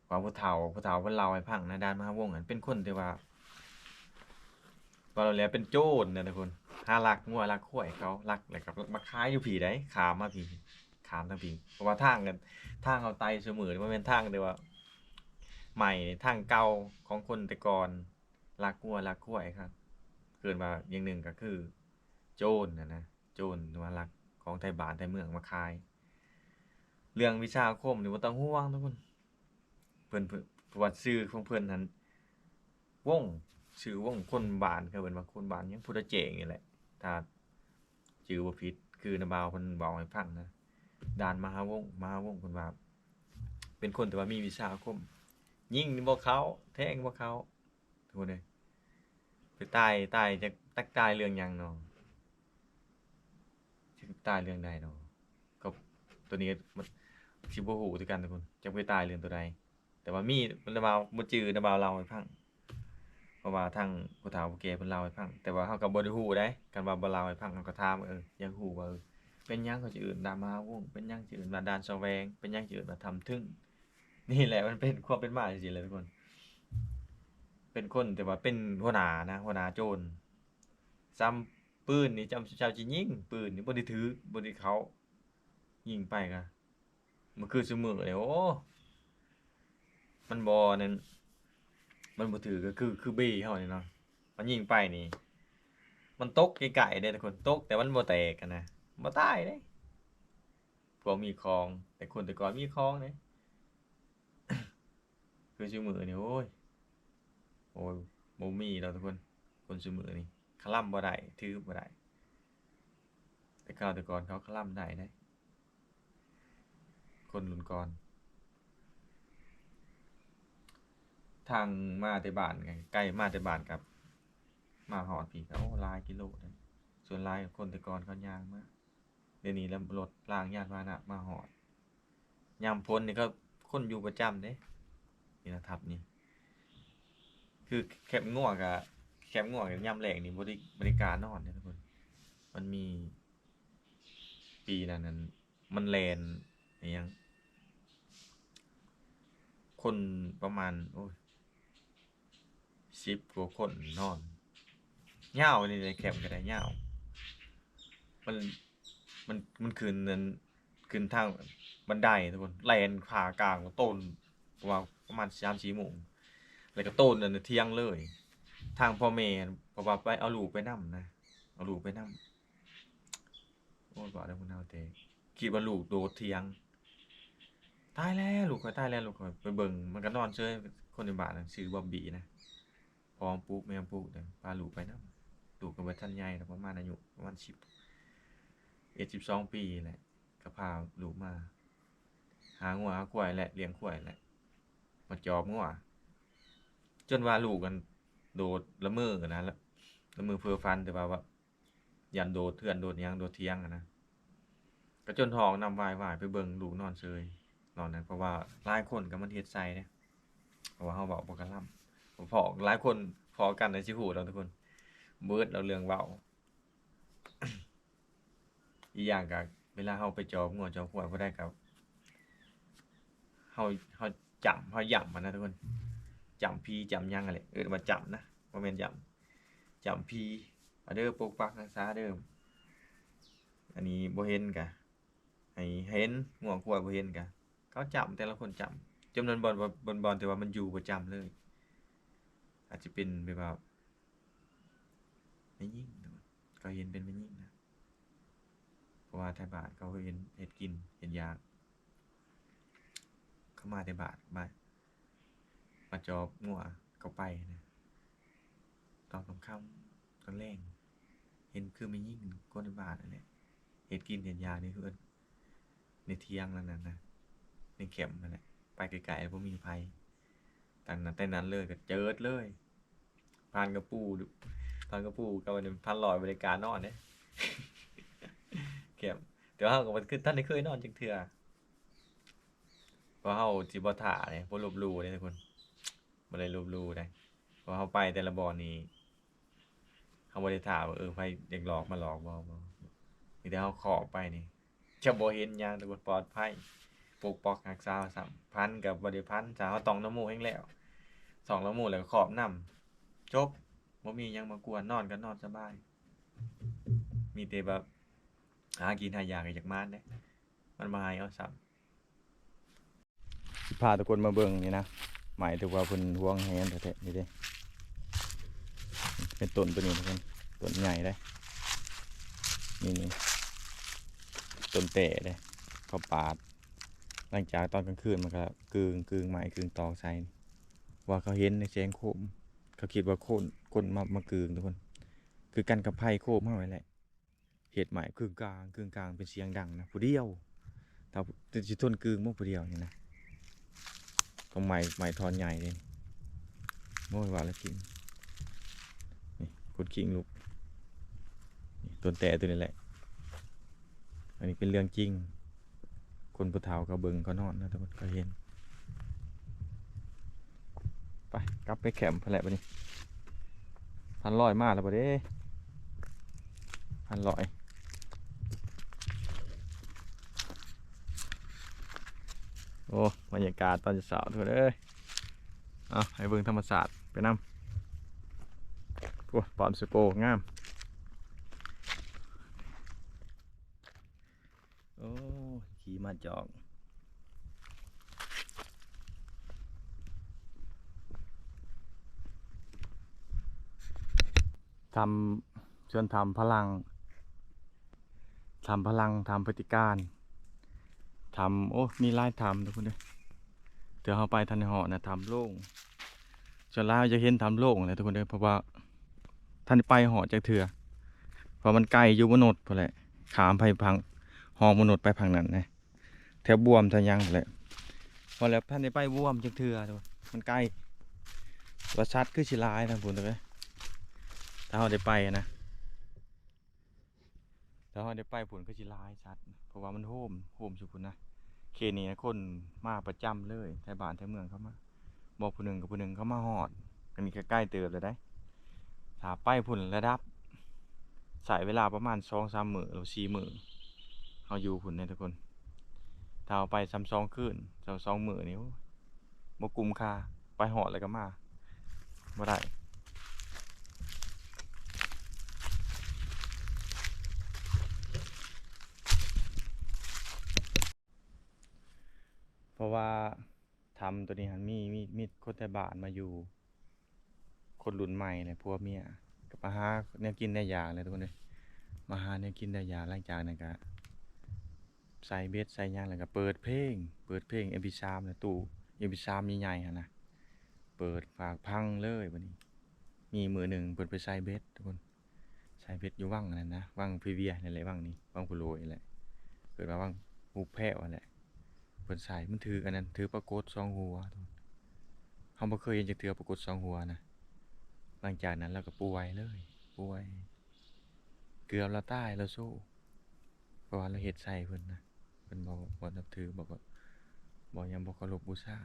ວ່າຜູ້ເຖົ້າ ຜູ້ເຖົ້າເພິ່ນເລົ່າໃຫ້ຟັງນະ ດ່ານມະຫາວົງຫັ້ນເປັນຄົນທີ່ວ່າ ເວົ້າແລ້ວເປັນໂຈນນະທຸກຄົນ ຫາລັກງົວລັກຄວາຍເຂົາ ລັກແລ້ວກໍມາຂາຍຢູ່ພີ້ໃດ໋ ຂ້າມມາພີ້ ຂ້າມທາງພີ້ ເພາະວ່າທາງ ທາງເຮົາໄຕ່ຊຸມື້ນີ້ບໍ່ແມ່ນທາງທີ່ວ່າໃໝ່ ທາງເກົ່າຂອງຄົນແຕ່ກ່ອນ ລັກງົວລັກຄວາຍຄັບ ເອີ້ນວ່າຢ່າງໜຶ່ງກໍຄືໂຈນຫັ້ນນະ ໂຈນວ່າລັກຂອງໄທບ້ານໄທເມືອງມາຂາຍ. ເລື່ອງວິຊາອາຄົມນີ້ບໍ່ຕ້ອງຫ່ວງທຸກຄົນ ເພິ່ນ ເພິ່ນ ເພາະວ່າຊື່ຂອງເພິ່ນຫັ້ນ ວົງ ຊື່ວົງ ຄົນບ້ານ ເຂົາເອີ້ນວ່າຄົນບ້ານຫຍັງ ພຸດຕະເຈ້ງນີ້ແຫຼະ ຖ້າຈື່ບໍ່ຜິດ ຄືນ້າບ່າວເພິ່ນເວົ້າໃຫ້ຟັງນະ ດ່ານມະຫາວົງ ມະຫາວົງ ເພິ່ນວ່າເປັນຄົນທີ່ວ່າມີວິຊາອາຄົມ ຍິງນີ້ບໍ່ເຂົ້າ ແທງນີ້ບໍ່ເຂົ້າ ທຸກຄົນເອີຍ ໄປຕາຍ ຕາຍ ຈັກ ຈັກຕາຍເລື່ອງຫຍັງເນາະ ຈັກຕາຍເລື່ອງໃດເນາະ ກໍຕົວນີ້ມັນຊິບໍ່ຮູ້ຄືກັນທຸກຄົນ ຈັກໄປຕາຍເລື່ອງຕົວໃດ ແຕ່ວ່າມີ ເພິ່ນວ່າບໍ່ຈື່ ນ້າບ່າວເລົ່າໃຫ້ຟັງ ເພາະວ່າທາງຜູ້ເຖົ້າຜູ້ແກ່ເພິ່ນເລົ່າໃຫ້ຟັງ ແຕ່ວ່າເຮົາກໍບໍ່ໄດ້ຮູ້ໃດ໋ ຄັນວ່າບໍ່ເລົ່າໃຫ້ຟັງ ເຮົາກໍຖາມ ເອີ ຢາກຮູ້ວ່າ ເອີ ເປັນຫຍັງເຂົາຈະເອີ້ນດ່ານມະຫາວົງ ເປັນຫຍັງຈະເອີ້ນວ່າດ່ານສະແຫວງ ເປັນຫຍັງຈະເອີ້ນວ່າຖ້ຳເທິງ ນີ້ແຫຼະ ມັນເປັນຄວາມເປັນມາຈັ່ງຊີ້ແຫຼະທຸກຄົນ ເປັນຄົນທີ່ວ່າເປັນຫົວໜ້ານະ ຫົວໜ້າໂຈນ ຊ້ຳປືນນີ້ ເຈົ້າ ເຈົ້າຊິຍິງ ປືນນີ້ບໍ່ໄດ້ຖືກ ບໍ່ໄດ້ເຂົ້າ ຍິງໄປກະ ມັນຄືຊຸມື້ນີ້ ໂອ້ ມັນບໍ່ນັ້ນ ມັນບໍ່ຖືກ ກໍຄື ຄືເບເຮົານີ້ເນາະ ມັນຍິງໄປນີ້ ມັນຕົກໄກໆເດ້ທຸກຄົນ, ຕົກແຕ່ມັນບໍ່ແຕກຫັ້ນນະ, ບໍ່ຕາຍເດ້. ພວກມີຂອງ, ແຕ່ຄົນແຕ່ກ່ອນມີຂອງເດ້. ຄືຊຸມື້ນີ້ ໂອ້ຍ ໂອ້ຍ ບໍ່ມີດອກທຸກຄົນ. ຄົນຊຸມື້ນີ້ຄະລຳບໍ່ໄດ້ ຖືບໍ່ໄດ້, ແຕ່ເກົ່າແຕ່ກ່ອນເຂົາຄະລຳໄດ້ເດ້ ຄົນລຸ້ນກ່ອນ. ທາງມາແຕ່ບ້ານ ໄກ ມາແຕ່ບ້ານກັບມາຮອດພີ້ກໍ ໂອ້ ຫຼາຍກິໂລເດ້. ສ່ວນຫຼາຍຄົນແຕ່ກ່ອນເຂົາຍ່າງມາ, ດຽວນີ້ລະລົດລາງຍານພາຫະນະມາຮອດ. ຍາມຝົນນີ້ກໍຄົນຢູ່ປະຈຳເດ້ ນີ້ນະ ທັບນີ້. ຄືແຄມງົວກະ ແຄມງົວກະຍາມແລງນີ້ບໍ່ໄດ້ ບໍ່ໄດ້ກ້ານອນເດ້ທຸກຄົນ. ມັນມີປີນັ້ນນັ້ນ ມັນແລ່ນອີ່ຫຍັງ ຄົນປະມານ ໂອ້ຍ ສິບກວ່າຄົນນອນ ຍາວນີ້ເດ້, ແຄມກໍໄດ້ຍາວ. ມັນ ມັນ ມັນຂຶ້ນນັ້ນ ຂຶ້ນທາງບັນໄດທຸກຄົນ, ແລ່ນຜ່າກາງຕົ້ນ ປະມານ ປະມານສາມສີ່ໂມງ ແລ້ວກໍໂຕນອັນທຽງເລີຍ. ທາງພໍ່ແມ່ ເພາະວ່າໄປເອົາລູກໄປນຳນະ, ເອົາລູກໄປນຳ. ໂອ້ຍ ບາດໃດພຸ້ນເຮົາແຕ່ ຄິດວ່າລູກໂດດທຽງ, ຕາຍແລ້ວ ລູກຂ້ອຍຕາຍແລ້ວ ລູກຂ້ອຍ. ໄປເບິ່ງ ມັນກໍນອນເຊີຍ. ຄົນໃນບ້ານນັ້ນຊື່ບອບບີນະ, ພໍ່ປຸກແມ່ປຸກເດ້ ພາລູກໄປນຳ. ລູກກໍບໍ່ທັນໃຫຍ່ດອກ ປະມານອາຍຸປະມານສິບເອັດ ສິບສອງປີແຫຼະ, ກໍພາລູກມາຫາງົວຫາຄວາຍແຫຼະ ລ້ຽງຄວາຍແຫຼະ ມາຈອບງົວ. ຈົນວ່າລູກນັ້ນໂດດລະເມີນະ, ລະເມີເພີຝັນ ແຕ່ວ່າ ວ່າຢ້ານໂດດເຮືອນໂດດຫຍັງໂດດຖຽງຫັ້ນນະ, ກໍຈົນຮ້ອງນຳວາຍໆ ໄປເບິ່ງລູກນອນເຊີຍນອນນັ້ນ. ເພາະວ່າຫຼາຍຄົນກໍມັນເຮັດໃສ່ເດ້, ເພາະວ່າເຮົາເວົ້າບໍ່ກະລຳ ເພາະຫຼາຍຄົນພໍ້ກັນແລ້ວຊິຮູ້ດອກທຸກຄົນ, ເບີດເອົາເລື່ອງເວົ້າ. ອີກຢ່າງກໍເວລາເຮົາໄປຈອບງົວຈອບຄວາຍຜູ້ໃດກໍ ເຮົາ ເຮົາຈ້ຳ ເຮົາຢ້ຳຫັ້ນນະທຸກຄົນ, ຈ້ຳຜີຈ້ຳຫຍັງຫັ້ນແຫຼະ ເອີ້ນວ່າຈ້ຳນະ ບໍ່ແມ່ນຢ້ຳ. ຈ້ຳຜີ ເອົາເດີ ປົກປັກຮັກສາເດີ. ອັນນີ້ບໍ່ເຫັນກະໃຫ້ເຫັນ, ງົວຄວາຍບໍ່ເຫັນກະ ເຂົາຈ້ຳ ແຕ່ລະຄົນຈ້ຳ ຈົນມັນບ່ອນ ບ່ອນ ບ່ອນທີ່ວ່າມັນຢູ່ປະຈຳເລີຍ. ອາດຈະເປັນແບບວ່າແມ່ຍິງ, ເຂົາເຫັນເປັນແມ່ຍິງນະ. ເພາະວ່າໄທບ້ານເຂົາເຮັດ ເຮັດກິນເຮັດຢາກ, ເຂົາມາແຕ່ບ້ານ ມາ ມາຈອບງົວເຂົາໄປນະ ຕອນຄ່ຳໆ ຕອນແລງ ເຫັນຄືແມ່ຍິງຄົນໃນບ້ານນັ້ນແຫຼະ ເຮັດກິນເຮັດຢາກໃນເຮືອນ ໃນຖຽງນັ້ນນະ ໃນແຄມນັ້ນແຫຼະ ໄປໄກໆ ບໍ່ມີໃຜ. ຕັ້ງແຕ່ນັ້ນເລີຍກໍເຈີດເລີຍ. ພັນກະປູ ພັນກະປູກັບອັນພັນຮ້ອຍ ບໍ່ໄດ້ການອນເດ້ ແຄມ. ແຕ່ວ່າເຮົາກໍບໍ່ທັນໄດ້ເຄີຍນອນຈັກເທື່ອ ເພາະເຮົາຊິບໍ່ທ້າເດ້ ບໍ່ລົບຫຼູ່ເດ້ທຸກຄົນ ບໍ່ໄດ້ລົບຫຼູ່ເດ້. ເພາະເຮົາໄປແຕ່ລະບ່ອນນີ້ ເຮົາບໍ່ໄດ້ຖ້າວ່າ ເອີ ໃຜຢາກຫຼອກມາຫຼອກ ບໍ່ ບໍ່ ມີແຕ່ເຮົາເຄາະໄປນີ້ ຈະບໍ່ເຫັນຫຍັງ ແຕ່ວ່າປອດໄພ ປົກປັກຮັກສາເຮົາຊ້ຳ. ພັນກໍບໍ່ໄດ້ພັນ ຖ້າເຮົາຕ້ອງນ້ຳມູກແຮງແລ້ວ ຕ້ອງນ້ຳມູກແລ້ວກໍຄອບນຳ ຈົບ ບໍ່ມີຫຍັງມາກວນ ນອນກໍນອນສະບາຍ. ມີແຕ່ແບບຫາກິນຫາຢາກກໍຢາກມານເດ້ ມັນມາໃຫ້ເຮົາຊ້ຳ. ຊິພາທຸກຄົນມາເບິ່ງນີ້ນະ ໄມ້ທີ່ວ່າເພິ່ນຫວງແຫນແທ້ໆ ນີ້ເດ້ ເປັນຕົ້ນໂຕນີ້ທຸກຄົນ ຕົ້ນໃຫຍ່ເດ້ ນີ້ໆ ຕົ້ນແຕ້ເດ້ ເຂົາປາດ. ຫຼັງຈາກຕອນກາງຄືນມັນກໍກຶ່ງໆ ໄມ້ກຶ່ງຕອກໃສ່ ວ່າເຂົາເຫັນໃນແສງໂຄມ ເຂົາຄິດວ່າຄົນ ຄົນມາ ມາກຶ່ງທຸກຄົນ ຄືກັນກັບໄຟໂຄມເຮົານີ້ແຫຼະ. ເຮັດໄໝ້ກຶ່ງກາງ ກຶ່ງກາງ ເປັນສຽງດັງນະ ຜູ້ດຽວ ຖ້າຊິທົນກຶ່ງບໍ່ຜູ້ດຽວນີ້ນະ ຕ້ອງໄໝ້ ໄໝ້ທ່ອນໃຫຍ່ເດ້. ໂອ້ຍ ວ່າແລ້ວກິນ ນີ້ ກົດຄີງລຸກ ນີ້ ຕົ້ນແຕ້ໂຕນີ້ແຫຼະ. ອັນນີ້ເປັນເລື່ອງຈິງ ຄົນຜູ້ເຖົ້າເຂົາເບິ່ງເຂົານອນນະ ແຕ່ວ່າເຂົາເຫັນ. ໄປ ກັບໄປແຄມພຸ້ນແຫຼະບັດນີ້. ພັນຮ້ອຍມາແລ້ວບໍ່ເດ້ ພັນຮ້ອຍ. ໂອ້ ບັນຍາກາດຕອນເຊົ້າທຸກຄົນເອີຍ. ເອົາ ໃຫ້ເບິ່ງທຳມະຊາດໄປນຳ. ໂອ້ ປ້ອມສະໂກງາມ. ໂອ້ ຂີ່ມາຈອກ ທຳ ສ່ວນຖ້ຳພະລັງ ຖ້ຳພະລັງ ຖ້ຳປະຕິການ ຖ້ຳ ໂອ້ ມີຫຼາຍຖ້ຳທຸກຄົນເດີ. ເທື່ອເຮົາໄປທັນໄດ້ຮອດນະ ຖ້ຳໂລ່ງ ສ່ວນຫຼາຍເຮົາຈະເຫັນຖ້ຳໂລ່ງແຫຼະທຸກຄົນເດີ ເພາະວ່າທັນໄດ້ໄປຮອດຈັກເທື່ອ ເພາະມັນໄກຢູ່ມະນຸດພຸ້ນແຫຼະ ຂ້າມໄປຝັ່ງ ຮ່ອງມະນຸດໄປຝັ່ງນັ້ນນະ ແຖວບວມແຖວຫຍັງພຸ້ນແຫຼະ ພໍແລ້ວ ທັນໄດ້ໄປບວມຈັກເທື່ອ ມັນໄກ ວ່າສັດຄືຊິຫຼາຍທາງພຸ້ນເດີ ຖ້າເຮົາໄດ້ໄປນະ. ຖ້າເຮົາໄດ້ໄປພຸ້ນຄືຊິຫຼາຍສັດ ເພາະວ່າມັນໂຮມ ໂຮມຢູ່ພຸ້ນນະ. ເຂດນີ້ນະ ຄົນມາປະຈຳເລີຍ ແຖວບ້ານແຖວເມືອງເຂົາມາ ບໍ່ຜູ້ໜຶ່ງກັບຜູ້ໜຶ່ງເຂົາມາຮອດ ອັນນີ້ກໍໄກເຕີບແລ້ວໃດ໋. ຖ້າໄປພຸ້ນລະດັບ ໃຊ້ເວລາປະມານສອງສາມມື້ ຫຼືສີ່ມື້ ເຮົາຢູ່ພຸ້ນເດ້ທຸກຄົນ. ຖ້າເຮົາໄປຊ່ຳສອງຄືນ ຊ່ຳສອງມື້ນີ້ ໂອ້ຍ ບໍ່ກຸ້ມຄ່າ ໄປຮອດແລ້ວກໍມາບໍ່ໄດ້ ເພາະວ່າຖ້ຳໂຕນີ້ຫັ້ນມີ ມີ ມີຄົນແຖວບ້ານມາຢູ່ ຄົນລຸ້ນໃໝ່ແຫຼະ ຜົວເມຍ ກໍມາຫາແນວກິນໄດ້ຢາກແຫຼະທຸກຄົນເອີຍ ມາຫາແນວກິນໄດ້ຢາກ. ຫຼັງຈາກນັ້ນກໍ ໃສ່ເບັດໃສ່ຫຍັງ ແລ້ວກໍເປີດເພງ ເປີດເພງເອັມພີສາມນະ ຕູ້ເອັມພີສາມໃຫຍ່ໆຫັ້ນນະ ເປີດປາກພັງເລີຍ. ບັດນີ້ມີມື້ໜຶ່ງເພິ່ນໄປໃສ່ເບັດທຸກຄົນ ໃສ່ເບັດຢູ່ວັງນັ້ນນະ ວັງພີເວຍນັ້ນແຫຼະ ວັງນີ້ ວັງພູໂລຍນີ້ແຫຼະ ເອີ້ນວ່າວັງຮູບແພ້ວຫັ້ນແຫຼະ. ເພິ່ນໃສ່ ມັນຖືກອັນນັ້ນ ຖືກປາກົດສອງຫົວ ເຮົາບໍ່ເຄີຍເຫັນຈັກເທື່ອປາກົດສອງຫົວນະ. ຫຼັງຈາກນັ້ນລາວກໍປ່ວຍເລີຍ ປ່ວຍ ເກືອບລາວຕາຍ ລາວໂຊ ເພາະວ່າລາວເຮັດໃສ່ເພິ່ນນະ ເພິ່ນບໍ່ ບໍ່ນັບຖື ບໍ່ ບໍ່ຫຍັງ ບໍ່ເຄົາລົບບູຊາ.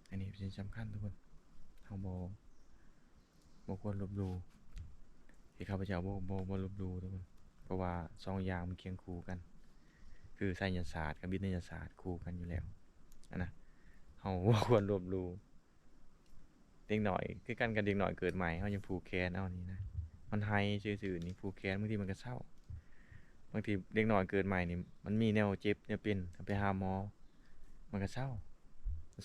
ອັນນີ້ເປັນສິ່ງສຳຄັນທຸກຄົນ ເຮົາບໍ່ ບໍ່ຄວນລົບຫຼູ່ ທີ່ຂ້າພະເຈົ້າບໍ່ ບໍ່ ບໍ່ລົບຫຼູ່ທຸກຄົນ ເພາະວ່າສອງຢ່າງມັນຄຽງຄູ່ກັນ ຄືໄສຍະສາດກັບວິທະຍາສາດຄູ່ກັນຢູ່ແລ້ວຫັ້ນນະ. ເຮົາບໍ່ຄວນລົບຫຼູ່ ເດັກນ້ອຍຄືກັນກັບເດັກນ້ອຍເກີດໃໝ່ ເຮົາຍັງຜູກແຂນເອົານີ້ນະ ມັນໄຫ້ຊື່ໆນີ້ຜູກແຂນ ບາງທີມັນກໍເຊົາ. ບາງທີເດັກນ້ອຍເກີດໃໝ່ນີ້ ມັນມີແນວເຈັບແນວເປັນ ເຮົາໄປຫາໝໍ ມັນກໍເຊົາ.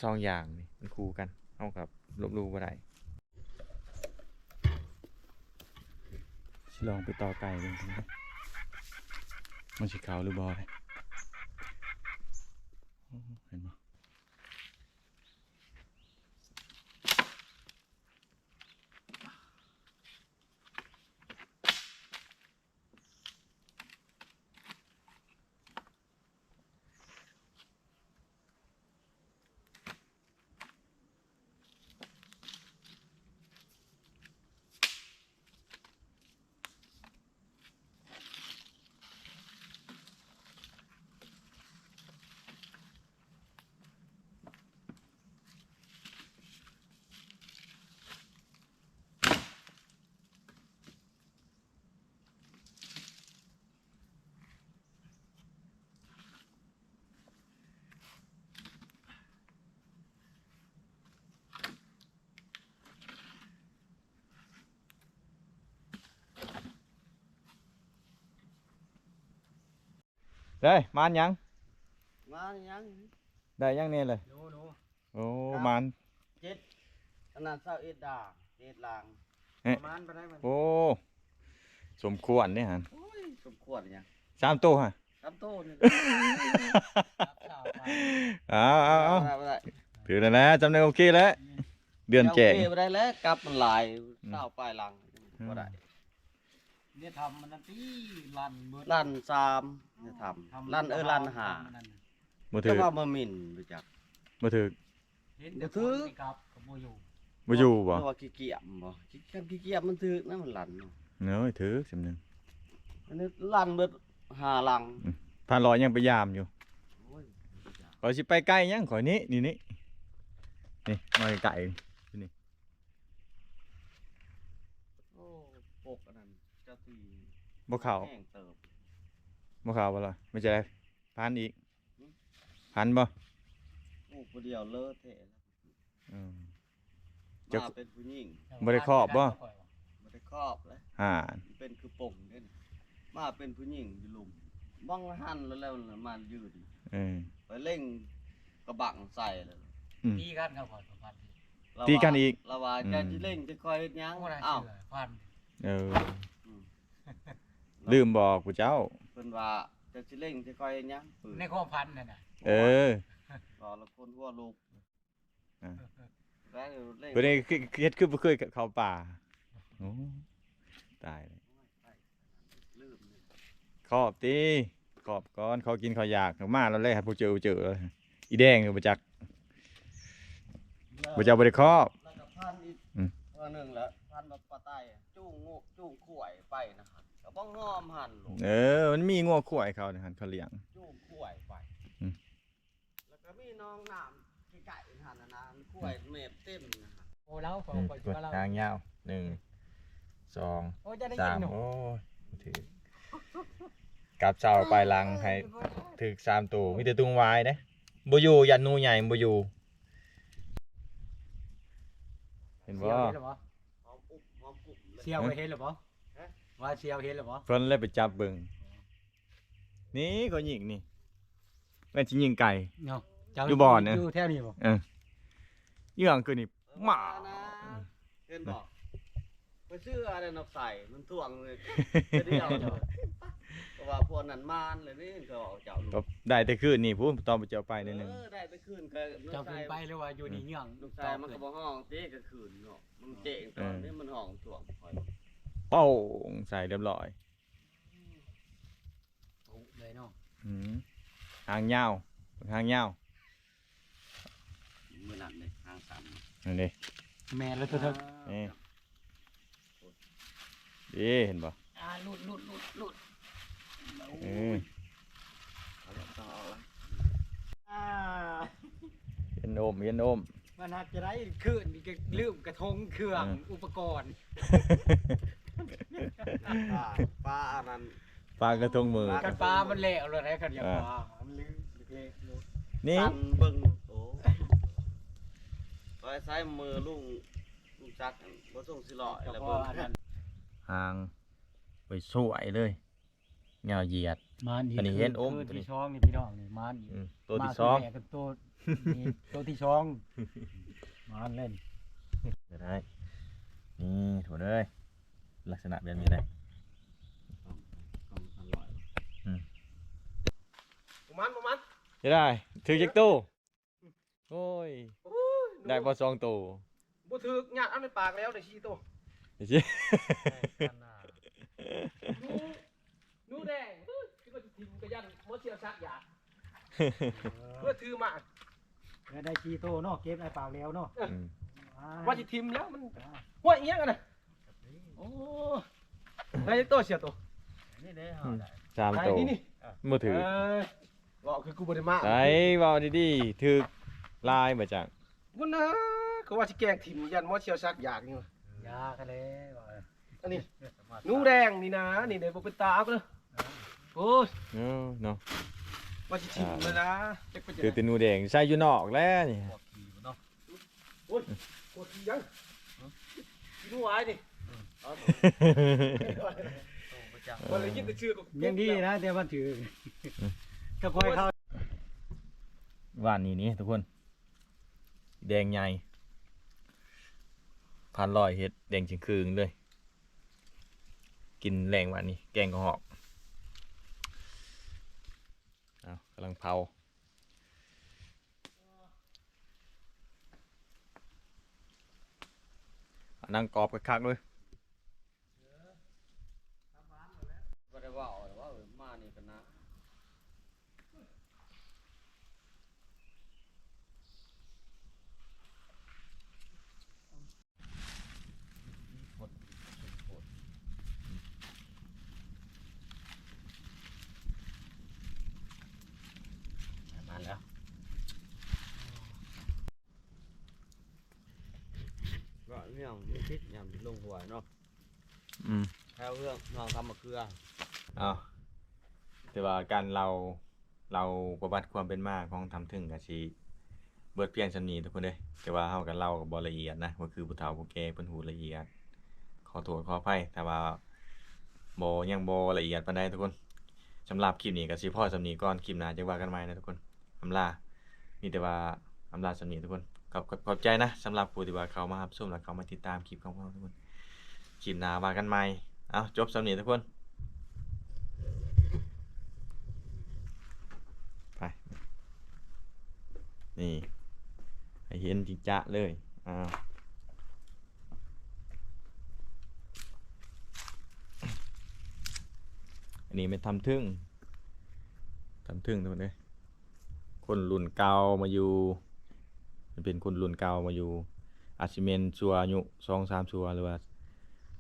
ສອງຢ່າງນີ້ມັນຄູ່ກັນ ເຮົາກໍລົບຫຼູ່ບໍ່ໄດ້. ຊິລອງໄປຕໍ່ໄກ່ເບິ່ງ ມັນຊິເຂົ້າຫຼືບໍ່ເດ້. ໂອ້ ເຫັນບໍ່? ເດ້ ມານຫຍັງ? ມານຫຍັງ? ໄດ້ຫຍັງແດ່ເລີຍ? ໂອ້ ມານເຈັດ ອັນນັ້ນຊາວເອັດດາ ເຈັດລາງ ເອີ ປະມານປານໃດມັນ? ໂອ້ ສົມຄວນເດ້ຫັ້ນ. ໂອ້ຍ ສົມຄວນຫຍັງ? ສາມໂຕຫັ້ນ? ສາມໂຕນີ້. ເອົາ ເອົາ ເອົາ ຖືກແລ້ວນະ ຈຳໄດ້ໂອເຄແລ້ວ ເດືອນແຈ້ງ. ໂອເຄບໍ່ໄດ້ແລ້ວ ກັບມັນຫຼາຍ ອືມ ຊາວປາຍລັງ ອືມ ບໍ່ໄດ້. ເນຍ ຖ້ຳມັນນັ້ນຕິ ລ້ານເບິດ ລ້ານສາມ ເນຍ ຖ້ຳ ຖ້ຳ ລ້ານ ເອີ ລ້ານຫ້າ ຖ້ຳມັນນັ້ນ ບໍ່ຖືກ ແຕ່ວ່າບໍ່ໝິ່ນ ບໍ່ຈັກ ບໍ່ຖືກ ເຫັນແຕ່ ບໍ່ຖືກ ຄົນທີ່ກັບກໍບໍ່ຢູ່ ບໍ່ຢູ່ບໍ່? ເພາະວ່າຂີ້ກຽມບໍ່? ຂີ້ ຄັນຂີ້ກຽມມັນຖືກນະ ມັນລັ່ນເນາະ. ໂອ້ຍ ຖືກສ່ຳໜຶ່ງ ອັນນີ້ລັ່ນເບິດຫ້າຫຼັງ. ອືມ ພານຫຼອຍຍັງໄປຢາມຢູ່. ໂອ້ຍ ຂ້ອຍຊິໄປໄກຫຍັງ ຂ້ອຍນີ້ ນີ້ ນີ້ ນີ້ ມາໃກ້ໆ ນີ້. ໂອ້ ປົກອັນນັ້ນເຈົ້າທີ່ບໍ່ເຂົ້າ ແຮງເຕີບ ບໍ່ເຂົ້າບໍ່ລະ? ແມ່ນຈັ່ງໃດ ພັນອີກ? ຫຶ? ພັນບໍ່? ໂອ້ ຜູ້ດຽວເລີແທ້. ອືມ ມາເປັນຜູ້ຍິງ ບໍ່ໄດ້ຄອບບໍ່? ບໍ່ໄດ້ຄອບເລີຍ ຫາ ເປັນຄືປົງເດ້ ມາເປັນຜູ້ຍິງຢູ່ລຸ່ມ ບັງຫັນແລ້ວ ແລ້ວມາຢືນ ເອີ ໄປເລັງກະບັງໃສ່ແລ້ວ ອືມ ຕີກັນກັບຂ້ອຍ ພັນ ຕີກັນອີກ ລາວວ່າ ອືມ ເຈົ້າຊິເລັງຈະຂ້ອຍເຮັດຫຍັງ? ໂອ້ ອ້າວ ພັນ ເອີ ອືມ ລືມບອກຜູ້ເຈົ້າ ເພິ່ນວ່າ "ເຈົ້າຊິເລັ່ງໃສ່ຂ້ອຍເຮັດຫຍັງ?" ໃນຄວາມຝັນນັ້ນນະ ເອີ ເວົ້າແລ້ວຄົນຫົວລຸກ ອ່າ ແລ້ວເລັ່ງ ເພິ່ນເຮັດຄືບໍ່ເຄີຍເຂົ້າປ່າ. ໂອ້ ຕາຍແລ້ວ ລືມ ຂອບຕິ ຂອບກ່ອນ ຂໍກິນ ຂໍຢາກ ມາແລ້ວແຫຼະ ບໍ່ເຈີ ບໍ່ເຈີ ອີແດງກໍບໍ່ຈັກ ບໍ່ຈັກ ບໍ່ໄດ້ຂອບ ແລ້ວກໍພັນອີກ ອືມ ເທື່ອໜຶ່ງລະ ພັນວ່າປາໃຕ້ຈູງງົວ ຈູງຄວາຍໄປນະ ກໍບໍ່ງອມຫັ້ນ ເອີ ມັນມີງົວຄວາຍເຂົາຫັ້ນ ເຂົາລ້ຽງ ຈູງຄວາຍໄປ ອືມ ແລ້ວກໍມີໜອງນ້ຳໃກ້ໆຫັ້ນນະ ຄວາຍແມບເຕັມນະ ໂອ້ ລາວ ອືມ ຂ້ອຍຊິວ່າລາວ ຫາງຍາວ ໜຶ່ງ ສອງ ໂອ້ຍ ຈະໄດ້ ສາມ ຍິງເນາະ ໂອ້ຍ ຖືກ ກັບເສົາປາຍຫຼັງໃຫ້ຖືກສາມໂຕ ມີແຕ່ຕຸງຫວາຍເດ້ ບໍ່ຢູ່ ຢ້ານໜູໃຫຍ່ບໍ່ຢູ່ ເຫັນບໍ່? ສ່ຽວເຫັນແລ້ວບໍ່? ຫອມອຸບ ຫອມກຸບເລີຍ ສ່ຽວເຫັນແລ້ວບໍ່? ຮະ? ວ່າສ່ຽວເຫັນແລ້ວບໍ່? ເພິ່ນເລີຍໄປຈັບເບິ່ງ ນີ້ກໍຍິງນີ້ ແມ່ນຊິຍິງໄກເນາະ ຢູ່ບ່ອນນີ້ ຢູ່ແຖວນີ້ບໍ່? ເອີ ເອື້ອງຂຶ້ນນີ້ ໝາ ເຫັນບໍ່? ໄປຊື້ອັນນັ້ນນອກໃສ່ ມັນຖ້ວງເລີຍ ເທື່ອດຽວ ເພາະວ່າພວກນັ້ນມານເລີຍນີ້ ກໍເຈົ້າ ກໍໄດ້ແຕ່ຄືນນີ້ພຸ້ນ ຕອນພວກເຈົ້າໄປໜ້ອຍໜຶ່ງ ເອີ ໄດ້ແຕ່ຄືນ ກໍ ເຈົ້າຂຶ້ນໄປ ຫຼືວ່າຢູ່ນີ້ເງືອງ ລູກຊາຍມັນກໍບໍ່ຮ້ອງຕິ ກາງຄືນເນາະ ມັນແຈ້ງຕອນນີ້ ມັນຮ້ອງຊ່ວງຂ້ອຍ ໂປ້ງໃສ່ຮຽບຮ້ອຍ ໂອ້ ເລີຍເນາະ ອືມ ຫາງຍາວ ຫາງຍາວ ມື້ນັ້ນເດ້ ຫາງສັ້ນ ນັ້ນເດ້ ແມ່ນແລ້ວ ເອີ ນີ້ ເດ້ ເຫັນບໍ່? ອ່າ ຫຼຸດ ຫຼຸດ ຫຼຸດ ຫຼຸດ ເອີ ເອົາລະ ຕ້ອງເອົາລະ ອ່າ ເຫັນອົມ ເຫັນອົມ ມັນຫາກຈະໄດ້ຄືນນີ້ ກໍລືມກະທົງເຄື່ອງ ເອີ ອຸປະກອນ ປາ ປາອັນນັ້ນ ປາກະທົງມື ຄັນປາມັນແລ້ວແລ້ວໃດ໋ ຄັນຢາກ ເອີ ປາ ມັນລືມເດ້ ນີ້ ສັ່ນເບິ່ງ ໂອ້ ໄປໃຊ້ມືລຸງ ລຸງຈັກ ບໍ່ສົ່ງຊິລອຍແລ້ວເບິ່ງ ຫາງໄປສວຍເລີຍ ຍາວຢຽດ ມານອີກ ອັນນີ້ເຫັນອົມ ຄືທີ່ສອງນີ້ພີ່ນ້ອງ ນີ້ມານອີກ ອືມ ໂຕທີ່ສອງ ມາແລກກັບໂຕນີ້ ໂຕທີ່ສອງ ມານເລີຍ ກໍໄດ້ ນີ້ທຸກຄົນເອີຍ ລັກສະນະແບບນີ້ແຫຼະ ອືມ ບໍ່ມັນ ບໍ່ມັນ ຈະໄດ້ ຖືກຈັກໂຕ? ໂອ້ຍ ໂອ້ຍ ໄດ້ບໍ່ສອງໂຕ? ບໍ່ຖືກ ຍາດເອົາໃນປາກແລ້ວໄດ້ສີ່ໂຕ ໜູ ໜູແດງ ຄິດວ່າຊິຖິ້ມ ກະຢ້ານໝໍສ່ຽວສັກຢາກ ເພື່ອຖືມາ ແລ້ວໄດ້ສີ່ໂຕເນາະ ເກັບໃນປາກແລ້ວເນາະ ເອີ ອືມ ວ່າຊິຖິ້ມແລ້ວມັນ ອ່າ ຫ້ວຍ ອີຫຍັງຫັ້ນນະ? ໂອ້ ໄດ້ຈັກໂຕ ສ່ຽວໂຕ? ນີ້ເດ້ ອືມ ເຮົາໄດ້ ສາມໂຕ ນີ້ ນີ້ ບໍ່ຖືກ ເອີ ເວົ້າຄືກູບໍ່ໄດ້ມາ ໄດ້ ເວົ້າດີໆ ຖືກຫຼາຍບໍ່ຈັກ ບໍ່ນະ ຄືວ່າຊິແກງຖິ້ມ ຢ້ານໝໍສ່ຽວສັກຢາກຢູ່ ຢາກຫັ້ນແຫຼະ ອັນນີ້ ໜູແດງນີ້ນະ ນີ້ເດ້ ບໍ່ເປັນຕາເອົາເດີ ໂອ້ຍ ເອີ ເນາະ ວ່າຊິຖິ້ມແລ້ວນະ ຈັກເປັນ ຄືແຕ່ໜູແດງ ໃສ່ຢູ່ນອກແລ້ວນີ້ ໂອ້ຍ ໂຄດຂີ້ຫຍັງ ຂີ້ໜູອາຍນີ້ ບໍ່ໄດ້ຍິນແຕ່ຊື່ກໍ ຍັງດີນະ ແຕ່ມັນຖືກ ອືມ ຈະຄ່ອຍເຂົ້າ ຫວ່ານນີ້ນີ້ທຸກຄົນ ແດງໃຫຍ່ ພັນຮ້ອຍເຮັດແດງຈຶ່ງຄຶງເລີຍ ກິນແລງຫວ່ານນີ້ ແກງກະຮອກ ເອົາ ກຳລັງເຜົາ ອັນນັ້ນກອບຄັກໆເລີຍ ບໍ່ໄດ້ເວົ້າ ເວົ້າມານີ້ກໍນາ ມາແລ້ວ ກໍເລື່ອງມີພິດຍາມລົງຫ້ວຍເນາະ ອືມ ແຖວເຮືອນນ້ອງຄຳມະເຂືອ ເອົາ ແຕ່ວ່າການເລົ່າ ເລົ່າປະຫວັດຄວາມເປັນມາຂອງຖ້ຳເທິງກໍຊິເບິດພຽງສ່ຳນີ້ທຸກຄົນເອີຍ ແຕ່ວ່າເຮົາກໍເລົ່າກໍບໍ່ລະອຽດນະ ບໍ່ຄືຜູ້ເຖົ້າຜູ້ແກ່ເພິ່ນຮູ້ລະອຽດ ຂໍໂທດຂໍອະໄພ ຖ້າວ່າບໍ່ ຍັງບໍ່ລະອຽດປານໃດທຸກຄົນ ສຳລັບຄລິບນີ້ກໍຊິພໍສ່ຳນີ້ກ່ອນ ຄລິບໜ້າຈັ່ງວ່າກັນໃໝ່ນະທຸກຄົນ ອຳລາ ມີແຕ່ວ່າອຳລາສ່ຳນີ້ທຸກຄົນ ຂອບ ຂອບ ຂອບໃຈນະ ສຳລັບຜູ້ທີ່ວ່າເຂົ້າມາຮັບຊົມ ແລະ ເຂົ້າມາຕິດຕາມຄລິບຂອງພວກເຮົາທຸກຄົນ ຄລິບໜ້າວ່າກັນໃໝ່ ເອົາ ຈົບສ່ຳນີ້ທຸກຄົນ. ຈະເລີຍ. ອ່າ ອັນນີ້ແມ່ນທຳເທິງ ທຳເທິງທຸກຄົນເອີຍ. ຄົນລຸ້ນເກົ່າມາຢູ່ ມັນເປັນຄົນລຸ້ນເກົ່າມາຢູ່ ອາດຊິແມ່ນຊົ່ວອາຍຸສອງສາມຊົ່ວ ຫຼືວ່າ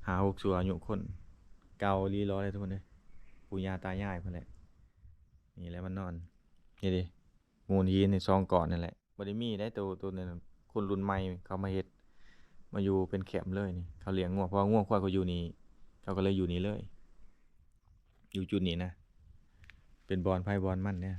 ຫ້າຫົກຊົ່ວອາຍຸ ຄົນເກົ່າອີ່ຫຼີຫຼໍເດ້ທຸກຄົນເອີຍ. ປູ່ຍ່າຕາຍາຍເພິ່ນແຫຼະ ນີ້ແຫຼະມັນນອນ. ນີ້ເດ້ ມູນຫີນນີ້ສອງກ້ອນນັ້ນແຫຼະ ບໍ່ໄດ້ມີໃດໂຕ ໂຕນັ້ນ ຄົນລຸ້ນໃໝ່ເຂົາມາເຮັດ ມາຢູ່ເປັນແຄມເລີຍນີ້. ເຂົາລ້ຽງງົວ ເພາະວ່າງົວຄວາຍເຂົາຢູ່ນີ້ ເຂົາກໍເລີຍຢູ່ນີ້ເລີຍ ຢູ່ຈຸດນີ້ນະ ເປັນບ່ອນໃຜບ່ອນມັນເດ້.